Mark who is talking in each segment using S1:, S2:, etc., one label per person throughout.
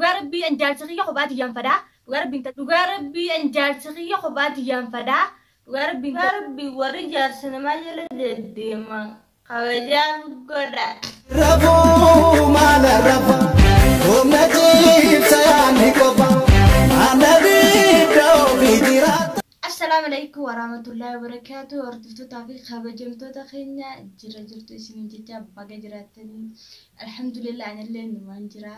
S1: Dhugaa rabbii an jaarsa kiyya kophaa tiyyaan fadaa. Dhugaa rabbii dhugaa rabbii an jaarsa kiyya kophaa tiyyaan fadaa. Dhugaa rabbii
S2: Dhugaa rabbii warri jaarsa namaa jala deddeeman kabajaa godha.
S3: Rafuu maala rafa humna ciibsa yaadni qofa annabii ofii jiraata.
S2: Assalaamu alaikum warahmatullahi wabarakatuh. Hordoftootaa fi kabajamtoota keenya jira jirtu isiniin jecha baga jiraattanii. Alhamdulillah anillee numaan jira.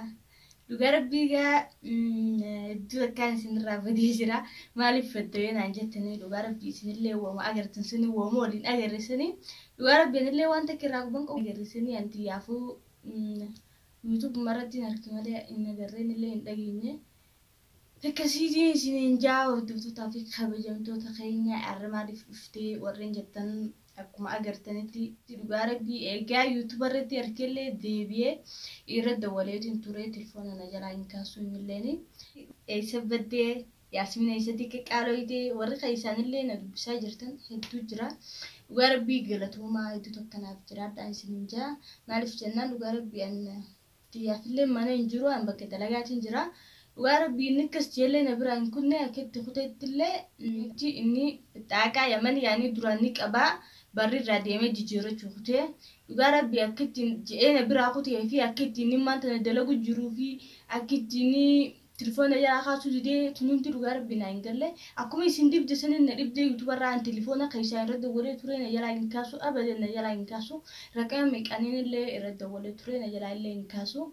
S2: Dhugaa rabbii gaa hedduu akkaan isinirraa badee jira. Maaliif faddee naan jettanii dhugaa rabbii isinillee wooma agartan suni wooma waliin agarre suni dhugaa rabbii anillee waan takka irraa guban qabu agarre suni anti yaafuu YouTube maratti hin arge malee hin agarreen illee hin dhageenye. Akkasiitiin isiniin jaa hordoftootaa fi kabajamtoota keenya har'a maaliif dhuftee warreen jettan akkuma agartanitti dhugaa rabbii eegaa YouTube irratti argellee deebi'ee irra dawwaleetiin ture telefoona na jalaa hin kaasu innilleeni. Eessa baddee Yaasmin eessatti qaqqaaloyte warri keessaanillee na dubbisaa jirtan hedduu jira. Dhugaa rabbii galatoomaa hedduu takkanaaf jiraadhaan isiniin jaa maaliif jennaan dhugaa rabbii an xiyyaafillee mana hin jiru an bakka dalagaatiin jira. Dhugaa rabbii inni akkas jeellee na biraa hin kunne akka itti kuteettillee inni xaaqaa yaman yaanii duraan ni qabaa barri irraa deemee jijjiirrachuu kutee dhugaa rabbii akka ittiin je'ee na biraa kutee fi akka ittiin inni maanta na dalagu jiruu fi akka ittiin telefoona jalaa kaasuu didee tunuunti dhugaa rabbii naa hin galle akkuma isin dhibde sanin na dhibdee yuutubarraa an telefoona keessaa irra dawwalee ture na jalaa hin kaasu abadan na jalaa hin kaasu raqama meeqaniin illee irra dawwalee ture na jalaa illee hin kaasu.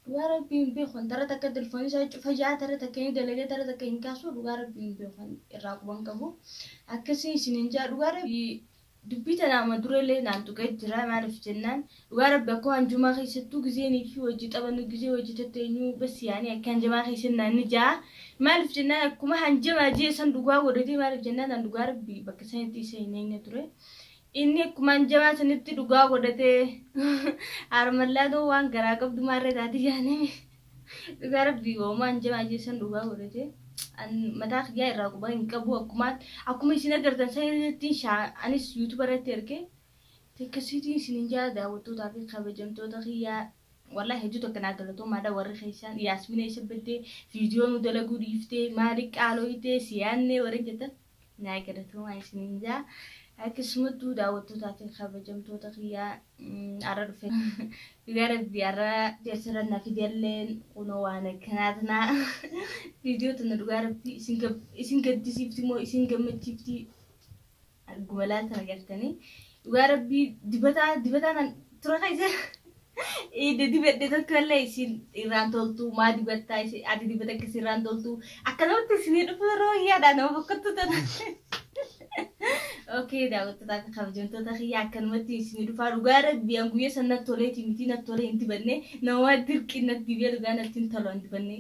S2: Dhugaa rabbii hin beeku tara takka telefoonni isaa cufa jaa tara takka ni dalagee tara takka hin kaasu dhugaa rabbii hin beeku irraa quban qabu. Akkasii isiniin jaa dhugaa rabbii dubbii tana amma durallee naan tuqee jira maaliif jennaan dhugaa rabbi akkuma hanjumaa keessattuu gizeenii fi hojii taphannu gizee hojii tatteenyuu bas yaanii akka hanjamaa keessatti naan ni jaa maaliif jennaan akkuma hanjamaa jee san dhugaa godhatee maaliif jennaan an dhugaa rabbii bakka sanitti isa hin eegne ture. Inni akkuma hanjamaa sanitti dhugaa godhatee harmallaatoo waan garaa qabdu maarree taate jaanii dhugaa rabbii hooma hanjamaa jee san dhugaa godhatee mataa kiyyaa irraa quba hin qabu akkuma isin agartan sanitti anis yuutuuba irratti erge akkasiitiin isin jaa daawwattootaa fi kabajamtoota kiyyaa wallahi hedduu tokko naa galatoomaadha warri keessaan Yaasmina isa baddee viidiyoo nu dalaguu dhiiftee maali qaalooyitee siyaannee warri jettan naa galatoomaa isiniin jaa. Akkasumattuu daawwattootaa fi kabajamtoota kiyyaa har'a dhufe. Dhugaa rabbii har'a teessirra na fidelleen kunoo waan akkanaa tanaa viidiyoo tana dhugaa rabbii isin gaddisiifti moo isin gammachiifti arguma laaltan agartanii dhugaa rabbii dibataa dibataa tura keessa Ide dibadhe tokko illee isin irraan toltu maa dibattaa ati dibata akkasii irraan toltu akkanumatti isinii dhufu yeroo yaadhaa nama boqqottu tana. Okay daawwattootaa fi kabajamtoota kiyya akkanumatti isinii dhufaa dhugaa rabbii an guyyaa san natti toleeti miti natti tolee hin dibanne nama dirqi natti dibee dhugaa natti hin tolu hin dibanne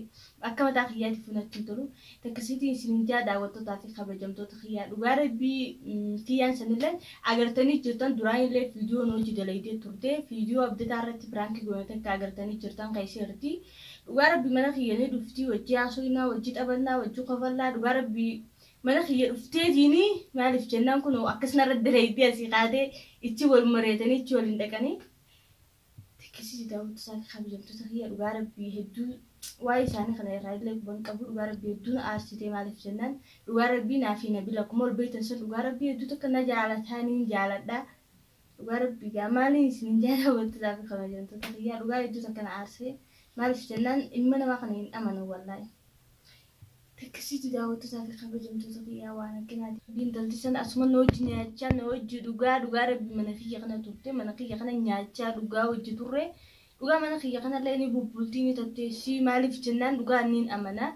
S2: akka mataa kiyyaatiif natti hin tolu. Akkasiitiin isinin jaa daawwattootaa fi kabajamtoota kiyyaa dhugaa rabbii kiyyaan sanillee agartanii jirtan duraanillee viidiyoon hojii dalaydee turte viidiyoo abdataa irratti piraankii goone takka agartanii jirtan keessatti dhugaa rabbii mana kiyya ni dhuftii hojii haasofnaa hojii taphannaa hojii kofallaa dhugaa rabbii mana kiyya dhufteetiini maaliif jennaan kun akkasuma irratti dalaydee asii kaatee ichi wal mareetanii ichi waliin dhaqanii. Akkasii daawwattootaa fi kabajamtoota kiyya dhugaa rabbii hedduu waa'ee isaanii kana irraa illee quban qabu dhugaa rabbii hedduu na aarsite maaliif jennaan dhugaa rabbii naa fi nabila akkuma ol beektan sun dhugaa rabbii hedduu takka na jaalataanii jaaladha. Dhugaa rabbii gaa maaliin isin daawwattootaa fi kabajamtoota kiyya dhugaa hedduu takka na aarsee maaliif jennaan ilma namaa kana hin amanu wallaahi. Akkasitti daawwattootaa fi kabajamtoota kiyyaa waan akkanaati. Intalti sana asuma na wajji nyaachaa na wajji dhugaa dhugaa rabbi mana kiyya kana turte mana kiyya kana nyaachaa dhugaa wajji turre dhugaa mana kiyya kanallee ni bubbultii ni tatteessii maaliif jennaan dhugaa niin amana.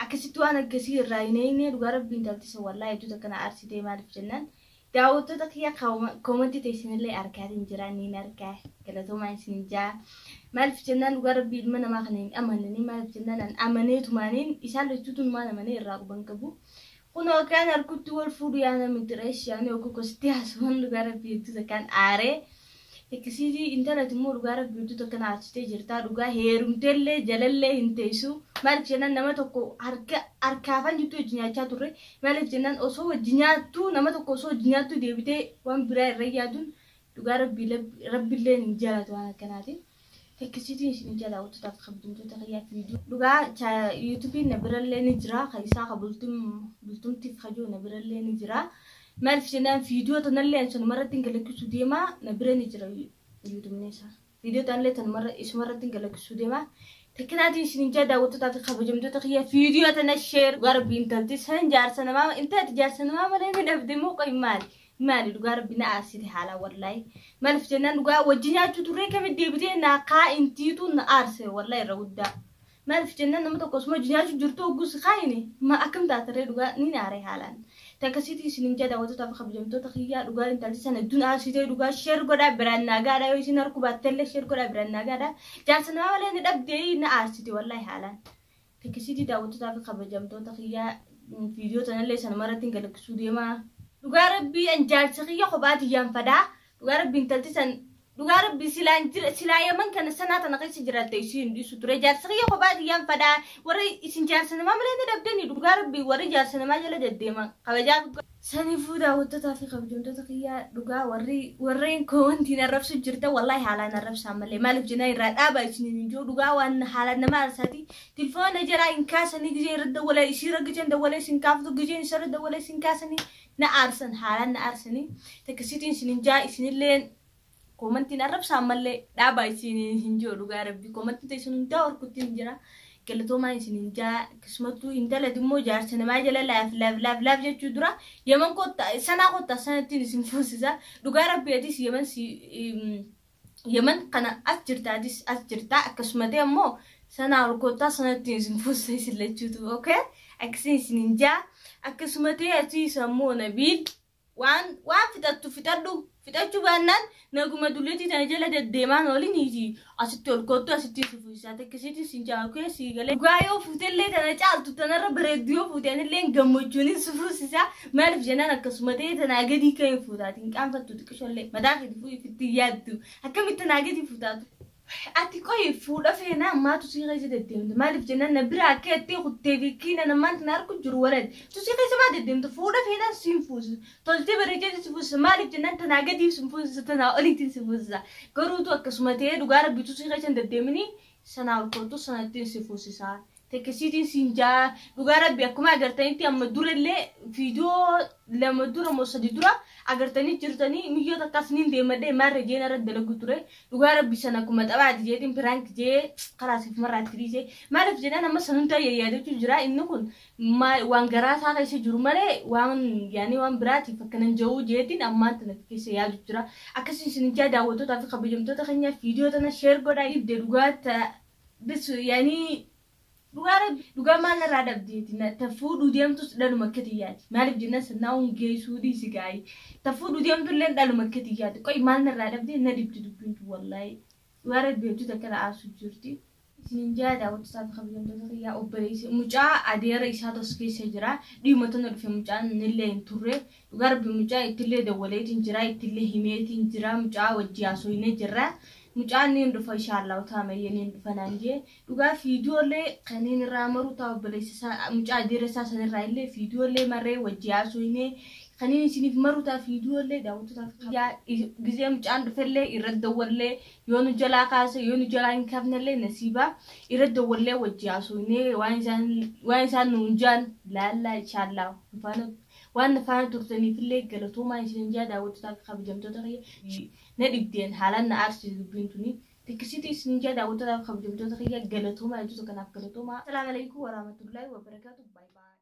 S2: Akkasitti waan akkasii irraa hin eegne dhugaa rabbi intalti sana wallaahi hedduu takka na aarsitee maaliif jennaan daawwattoota kiyya koomantii teessinillee argaatiin jira niin argaa galatoomaa isin jaa maaliif jennaan dhugaa rabbii ilma namaa kana hin amananii maaliif jennaan an amaneetumaaniin isaan lachuutu maan amanee irraa quban qabu. Kunoo akkaan harkutti wal fuudhu yaa namni reesh yaani okkoo kositti haasuman dhugaa rabbii hedduu takkaan aaree. Akkasiitii intalati immoo dhugaa rabbii hedduu takka na aarsitee jirtaa dhugaa heerumteellee jalallee hin teessu maaliif jennaan nama tokko harka harkaafan jirtu wajji nyaachaa turre maaliif jennaan osoo wajji nyaattu nama tokko osoo wajji nyaattu deebitee waan biraa irra yaaduun dhugaa rabbii rabbiillee hin jaalatu waan akkanaatiin. Tekkisiitiin isin jala daawwattootaaf kabajamtoota kiyyaa fiiduu. Dhugaa yuutuubiin na birallee ni jira. Kan isaa ka bultumtiif kajoo na birallee ni jira. Maaliif jennaan fiidiyoo tanallee sanumarratti hin galakkisuu deema na bira ni jira yuutuubni isaa. Fiidiyoo tanallee tanumarra isumarratti hin galakkisuu deema. Tekkinaatiin isin jala daawwattootaaf kabajamtoota kiyyaa fiidiyoo tana sheer garbi intalti san jaarsa namaa intalti jaarsa namaa malee ni dhabde moo qoy maali? Maali dhugaa rabbi na aarsite haala wallaahi. Maaliif jennaan dhugaa wajji nyaachuu turree kamitti deebitee na kaa intiitu na aarse wallaahi irra guddaa. Maaliif jennaan nama tokko osuma wajji nyaachuu jirtu hoggus kaayine ma akkam taataree dhugaa ni naare haalaan. Takkasiitii isin jaa daawwattootaaf kabajamtoota kiyyaa dhugaa intalti sana hedduun aarsitee dhugaa sheer godhaa biraan naagaadha yoo isin harku baattellee sheer godhaa biraan naagaadha. Jaarsa namaa malee ni dhabdee na aarsite wallaahi haalaan. Takkasiitii daawwattootaaf kabajamtoota kiyyaa viidiyoo tanallee sanumarratti hin galakkisuu deemaa. Dhugaa rabbii an jaarsa kiyya kophaa tiyyaan fadaa. Dhugaa rabbii intalti san dhugaa rabbii silaan jira silaa yaman kana sanaa tana keessa jiraatte isii hin dhiisu ture. Jaarsa kiyya kophaa tiyyaan fadaa. Warri isin jaarsa namaa malee ni dhabdani. Dhugaa rabbii warri jaarsa namaa jala deddeeman kabajaa. Saniifuu daawwattootaa fi kabajamtoota kiyyaa dhugaa warri warreen koomantiin arrabsu jirta wallaahi haalaan arrabsaa malee maaliif jennaan irraa dhaabaa isiniin hin jiru dhugaa waan haalaan nama aarsaati. Tilfoona jaraa hin kaasanii gizee irra dawwalee isii irra gizeen dawwalee isin kaaftu gizeen isarra dawwalee isin kaasanii na aarsan haalaan na aarsanii. Takkasiitiin isinin jaa isinillee koomantiin arrabsaa malee dhaabaa isiniin hin jiru dhugaa rabbii koomantiin isin hundaa horkuttiin jira. Galatoomaa isinin jaa akkasumattuu intalati immoo jaarsa namaa jala laaf laaf laaf laaf jechuu dura yaman kottaa sanaa kottaa sanattiin isin fuusisa dhugaa rabbii atis yaman si yaman kana as jirta atis as jirta akkasumatee ammoo sanaa ol kottaa sanattiin isin fuusisa isin lachuutu okay akkasiin isinin jaa akkasumatee atis ammoo Nabiil waan waan fixattu fixadhu fixachuu baannaan naguma dulleetii tana jala deddeemaan oliniiti asitti ol kottu asitti si fuusisaa takkisiitti sin jaakee si galee dhugaa yoo fuutellee tana caaltu tanarra bareeddu yoo fuute anillee gammachuunis si fuusisaa maaliif jennaan akkasuma ta'e tanaa gadii kan hin fuutaati hin qaanfattu xiqqishollee mataa keeti fuufitti yaaddu akkamitti tanaa gadii fuutaatu. Ati qoyi fuudha feenaa ammaatu si keessa deddeemte maaliif jennaan na bira akka itti kuttee fi kiina namaan tana arku jiru walad tu si keessa maa deddeemte fuudha feenaa si hin fuusisu toltee bareechee si fuusisa maaliif jennaan tanaa gadiif si fuusisa tanaa oliitiin si fuusisa garuutu akkasuma ta'ee dhugaa rabbitu si keessa hin deddeemini sanaa ol kootu sanattiin si fuusisa. Tekkisiitiin siin jaa dhugaa rabbi akkuma agartanitti amma durallee viidiyoo lama dura moo sadi dura agartanii jirtanii miyyoota akkas niin deemadhee maarra jeen irra dalagu ture dhugaa rabbi sana akkuma taphaati jeetiin piraank jee karaa siif marraatti dhiise maaliif jennaan amma san hundaa yaadachuu jira inni kun waan garaa isaa keessa jiru malee waan yaanii waan biraatiif akkanan ja'uu jeetiin ammaan tana keessa yaadu jira akkasiin isin jaa daawwattootaa fi kabajamtoota keenyaa viidiyoo tana sheer godhaa ibde dhugaa bis yaanii dhugaa dhugaa maal narraa dhabdeeti ta fuudhuu deemtus dhaluma akka xiyyaati maaliif jennaan sannaa hungeessuu dhiisi gaa'ii ta fuudhuu deemtu illee dhaluma akka xiyyaati qoy maal narraa dhabdee na dhibdi dubbiintu wallaahi dhugaa rabbi hedduu takka na aarsu jirti. Isin jaa daawwattootaa fi kabajamtoota kiyyaa obboleessi mucaa adeera isaa tos keessa jira dhiima tana dhufe mucaan illee hin turre dhugaa rabbi mucaa ittillee dawwaleetiin jira ittillee himeetiin jira mucaa wajji haasofnee jirra. Mucaan ni dhufa inshaallah taamayyee ni dhufa naan jee dhugaa fiidiyoolee kanneen irraa maru ta'a obboleessi isaa mucaa adeera isaa sanirraa illee fiidiyoolee marree wajji haasofnee kanneen isiniif maru ta'a fiidiyoolee daawwattootaaf kiyyaa gizee mucaan dhufellee irra dawwallee yoo nu jalaa kaase yoo nu jalaa hin kaafnellee nasiiba irra dawwallee wajji haasofnee waan isaan nuun jaan laallaa inshaallah waan na faana turtaniifillee galatoomaa isin jaa daawwattootaaf kabajamtoota kiyya na dhibdeen haalaan na aarsite dubbiin tuni tekkisiitii isin jaa daawwattootaaf kabajamtoota kiyya galatoomaa jechuudha kanaaf galatoomaa. Salaamu alaikum warahmatullahi wabarakatuh. Bye bye.